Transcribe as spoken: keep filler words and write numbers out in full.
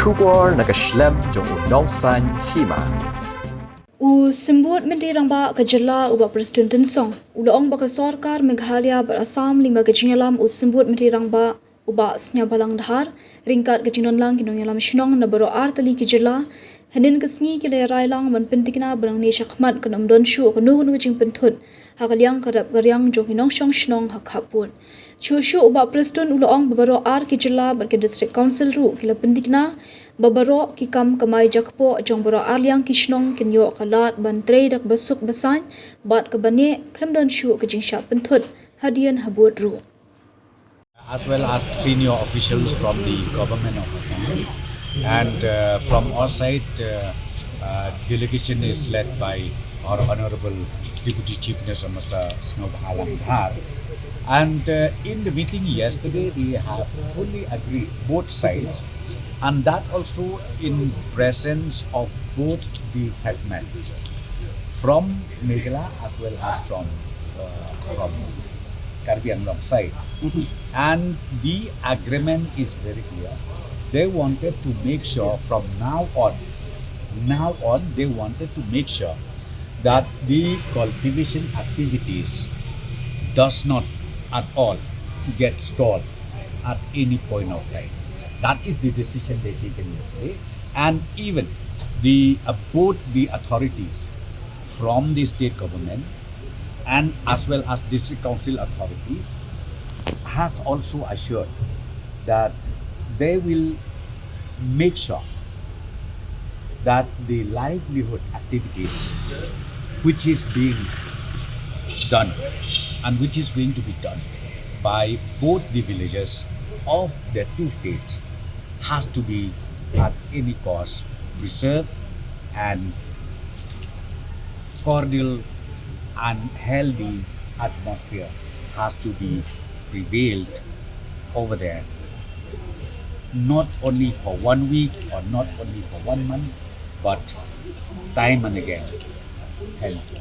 Khubor na ka shlem jong u Nongsaiñ Hima. U Symbud Myntri Rangbah ka Jylla u Bah Prestone Tynsong u la ong ba ka Sorkar Meghalaya bad Assam lyngba ka jingïalam u Symbud Myntri Rangbah u Bah Sniawbhalang Dhar ryngkat ka jingdon lang ki nongïalam shnong na baroh ar tylli ki jylla hynnin ka sngi ki la rai lang ban pyntikna ba nangne shakhmat kan ym don shuh kano kano ka jingpynthut ha ka liang ka rep ka riang jong ki nongshong shnong ha khappud. Shuh shuh u Bah Prestone u la ong ba baroh ar ki jylla bad ki District Council ruh ki la pyntikna ba baroh ki kam kamai jakpoh jong baroh ar liang ki shnong kin ïoh ka lad ban trei da kaba suk ba saiñ bad kaba neh khlem don shuh ka jingshah pynthut hadien habud ruh. As well as senior officials from the government of Assam. And uh, from our side, uh, uh, delegation is led by our Honorable Deputy Chief Minister, Mister Sniawbhalang Dhar. And uh, in the meeting yesterday, they have fully agreed, both sides, and that also in presence of both the headmen from Meghalaya as well as from uh, from Karbi Anglong side. And the agreement is very clear. They wanted to make sure from now on, now on, they wanted to make sure that the cultivation activities does not at all get stalled at any point of time. That is the decision they taken yesterday, and even the uh, both the authorities from the state government and as well as district council authorities has also assured that they will make sure that the livelihood activities which is being done and which is going to be done by both the villages of the two states has to be at any cost preserved, and cordial and healthy atmosphere has to be prevailed over there, not only for one week or not only for one month, but time and again. Hence,